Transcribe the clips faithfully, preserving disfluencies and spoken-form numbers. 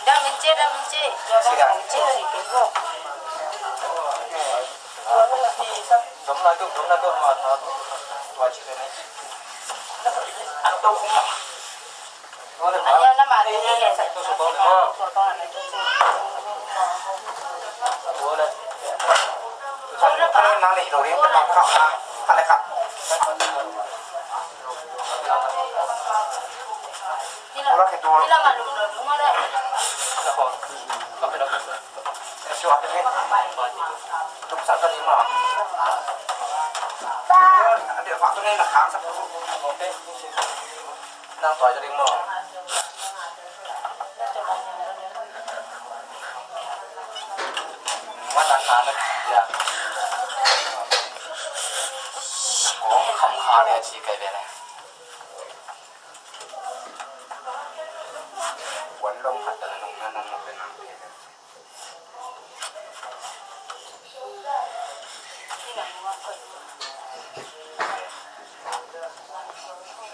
Dam in che, dam in che. Tua bang hong che si kei bo. Dom lai tuk, dom lai tuk, ma tha tuk, tua chi kei ni. Ang tuk. Aya na ma te ni le sa. Tua su kong ni mo. Tua le. Tua le. Tua le. Tua le.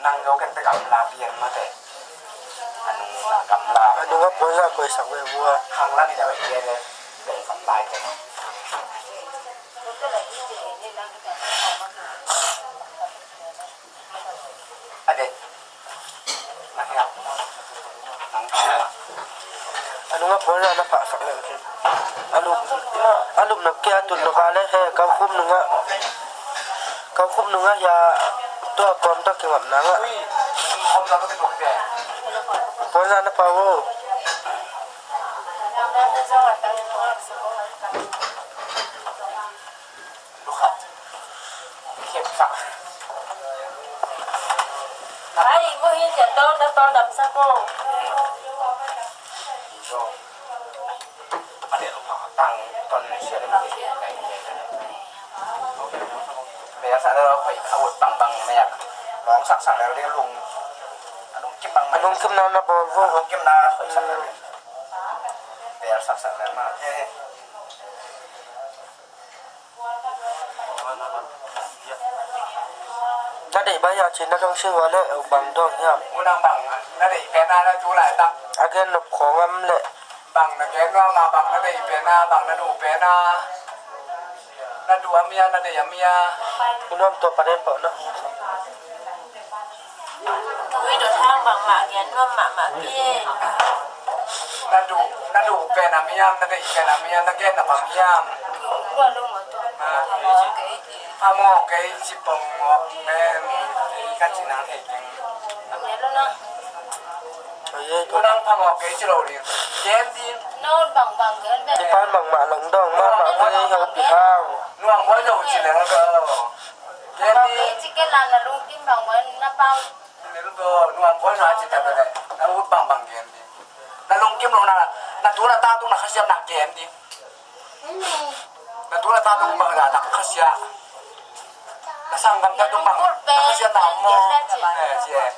Nang zo ken te gamla pian mate. A nung gamla. A nung a puan la koi sak ve vua. Khang la ni da ve pian le. Ve gamla pian. A det. A nungah puan zah na pahsak leh, a lum, a lum na kia tun lo ka le he, kau khum nungah, kau khum nungah hia, tua kawm tak kingam nangah. Puan zah na pau o. Ai, mu hi sia to, na to dam sa ko. Ane lo pa tang ton sia le. Be sa le khoi kha ut bang bang me. Long sak sak le le lung. Lung kim bang ma. Lung kim na na bol vo. Lung kim na khoi sak le. Be sak sak le ma. Na deih bang hiam cih na dong sin ua le bang dong hiam? Unang bang na deih pen a na tu laitak. A gen nop khawng am le. Bang na gen nuam a, bang na deih pen a, bang na duh pen a. Na duh a mia, na deih a mia. Unam tua panen pau na. Ui, dot hang bangmah gen nuam mahmah kei. Na duh, na duh pen a miam, na deih pen a miam, na gen na bang hiam? Phamawh kei ci pong mawh pen ka ci nang thei keng. Nang phamawh kei ci lo ding. Gen ding. Kipan bangmah long dong mahmah kei hau pi hang. Nuam buai lo ci leng lo. Gen ding. Ci ke la na lungkim bang buai na pau. Nuam buai na ci ta bele. Na ut bang bang gen ding. Na lungkim lo na, na tu na ta tung na khasiam na gen ding. Na tu na ta tung bang na, na khasiam. Na sanggam ta tung bang na khasiam na mo. Eh, ci eh.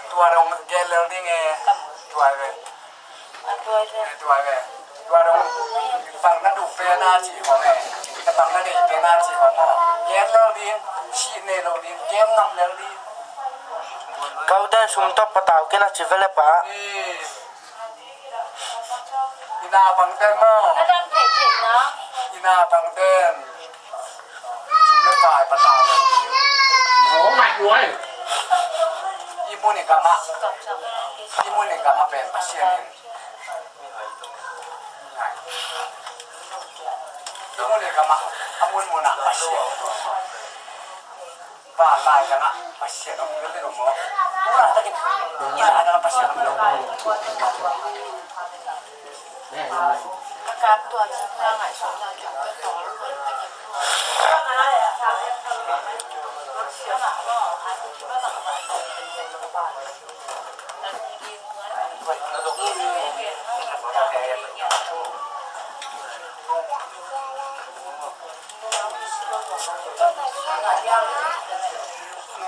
Tua dong gen lel ding eh. Tua eh. Tua ve. Tua dong bang na duh pen a ci hong e. Na bang na deih pen a ci hong o. Gen lo ding, ci ne lo ding, gen ngam lel ding. Kau te sum tawh patau kei na ci ve le pa. Ina bang ten mo. Ina bang ten. Sum le pai patau lel ding. I mun i gam ah. I mun i gam ah pen Pasian in. I mun i gam ah, a mun mun ah Pasian. Vanlai gam ah Pasian om, om, om. Tu laitakin vanlai gam ah Pasian om, om.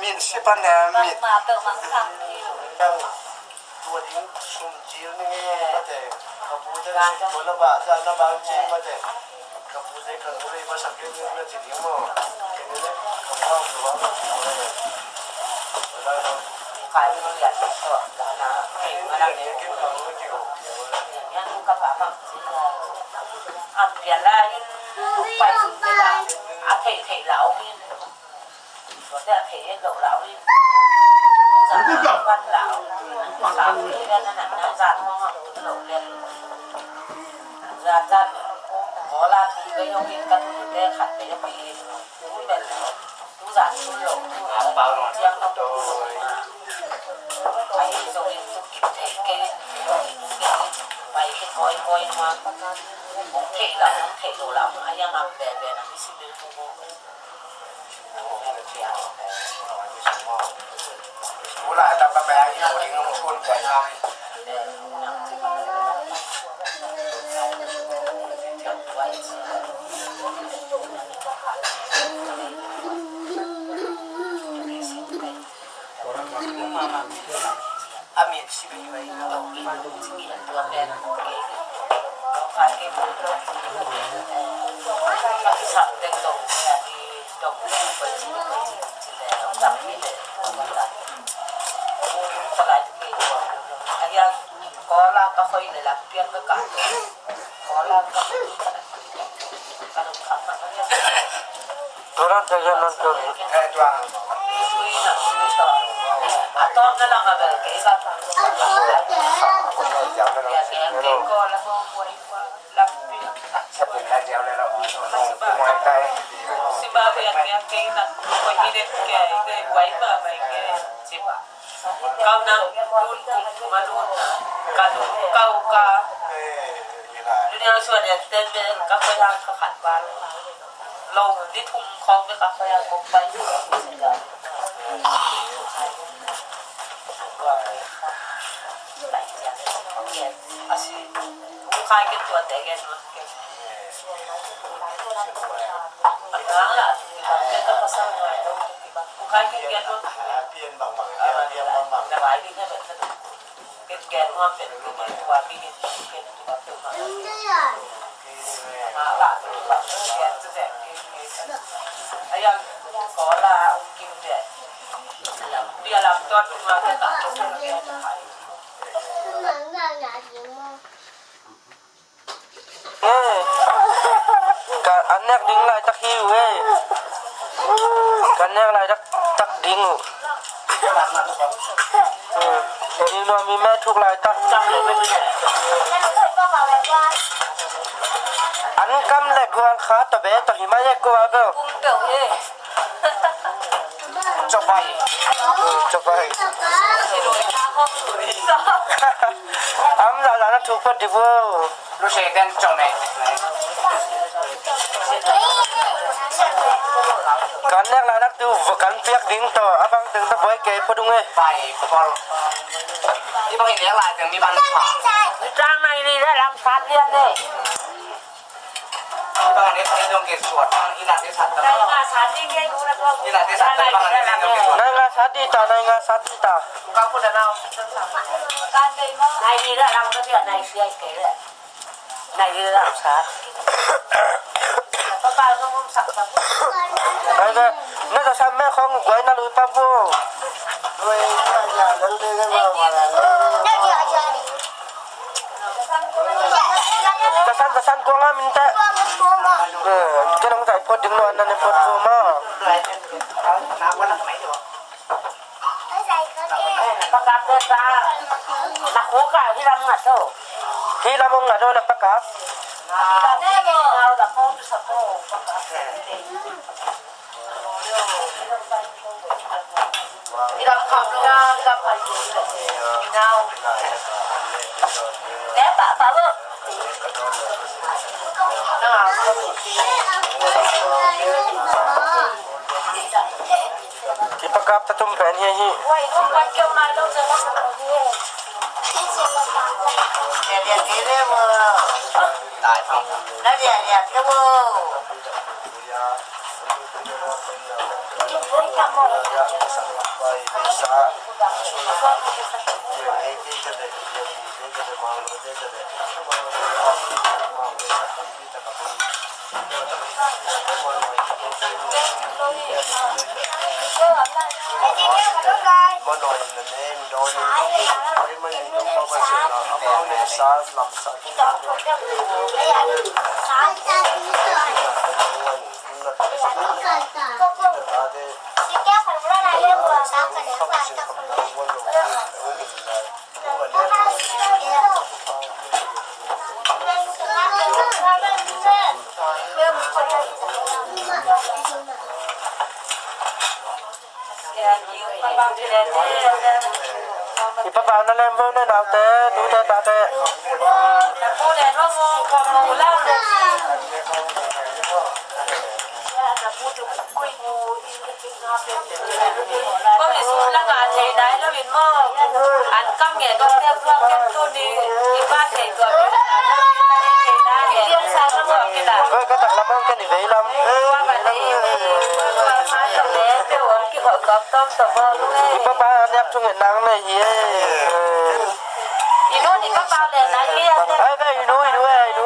Min sipan ne min. Tua ding sum cil ni nge mate. Ka pu te sum ko na ba sa na ba cil mate. Ka pu te ka pu te ba sa ke ni na ci ding mo. Ke ni le ka pa lo ba ma ci mo le. Wala no. Turan tagen non tun. Ka an nek ding laitak hi uh e. Ka an nek laitak tak ding uh. Ni nuam mi me thuk laitak. An kam le gual kha to be to hi mai e ko a bel. Chopai. Chopai. Am za za na thuk phot di bo. Lu se ten chom e. Kan nek lai nak tu kan piak ding to abang teng to boi ke phot dung e. Pai pol. Ni bang nek lai teng ni bang. Ni tang nai ni le lam sat lian e. Nai nga sat di ta, nai nga sat di ta. Nai na, na ta sam me khong guai na lui pa bu. Tasan, tasan, kua ngah min teh. Eh, kei nong zai phot ding nuan na ne phot vo maw. Pakap te ta. Na khu ka hi lam ngat o. Hi lam ong ngat o na pakap. Kipakap ta tum pen hi hi. I pa Pau na lem vo ne, naute, tute, tate. Ko mi sum la nga thei nai lo in maw. An kam nge dong te zuak ken tu ni. I pa thei tua mi la na thei nai nge dong sa lo maw ki la. Oi, ka tak lam ong ken i vei lam. Tua ka thei i vei. Tua ma tua le te ong ki hol gam tom to bo lu e. I pa pa niak thung e nang ne hi e. I nu ni pa pa le nai ki a ne. Ai ve i nu, i nu e, i nu.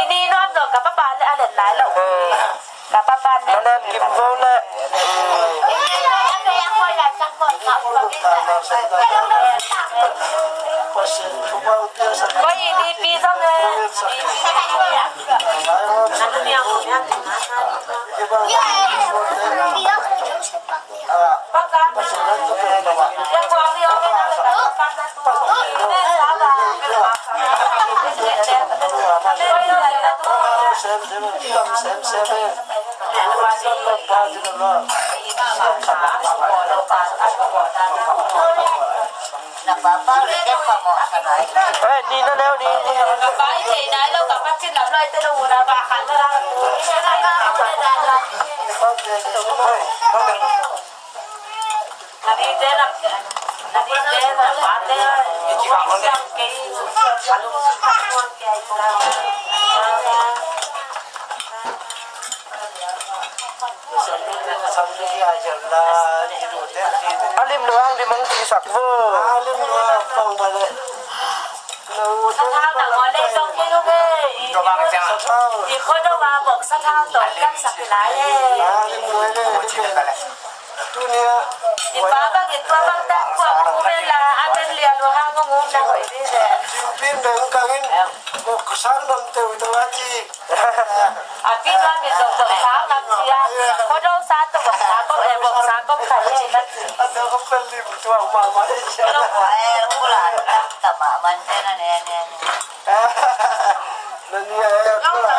I ni nuam zong ka pa pa le a le nai lo. Ka pa pa ne. Ka nem kim vo le. Ko i ni pi zong e. Na pa pa le te pa mo a ka nai. Eh, ni na neu ni, ni. Ka pa i thei nai lo, ka pa cin lam lai te lo na ba khan na la. Na ni te na, na ni te na pa te. Siang ke, ka lu ka lu ke ai ko. A lim nuang lim hong tingsak vo. A lim nuang pang bale. Sathau na ngol le zong hi lo ve. I, i khodo va bok sathau tawh kan sak hi lai e. A lim nuang le. Tunia. I pa bang i tua bang tak kuak ku ve la a men lia lu hang ngong ngong na hoi ve ve. Pin beng kangin. Bok sang nam teu teu a ci. A pi tua mi zong bok sang nam ci a. Khodo sa tawh bok sang bok e bok sang bok khai e na ci. A teu ko pel lim tua ma ma e. Lo ko e ko la ta ma man te na ne ne ne. Na ni e ko la.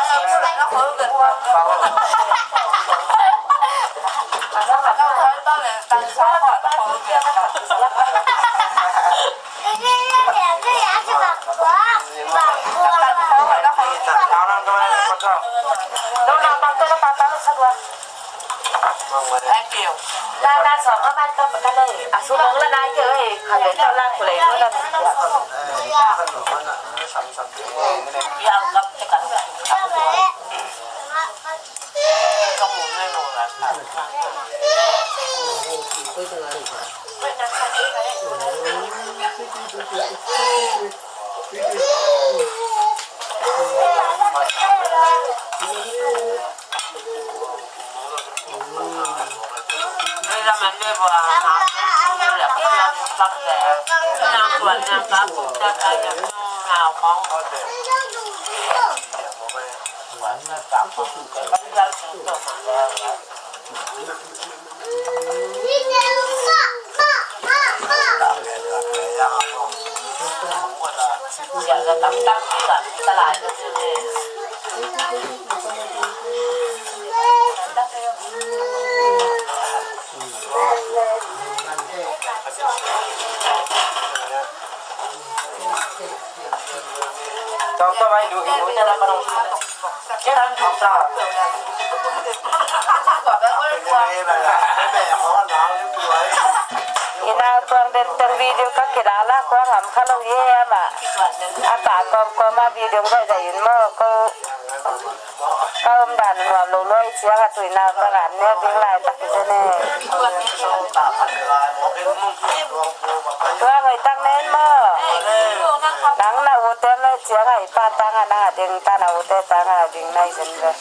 Ina tuang den teng Video ka kidal a kua ngam kha lo hi e amah. A ta kawmkawm a video zaizai in maw ko. Ka om dan nuam lo lua i ciang a tuina ka gan nek ding laitak hi zen e. Tua hoih tak nen maw. Nang na ute lo ciang a i pa tang a nang a ding ta na ute tang a ding nai zen ve.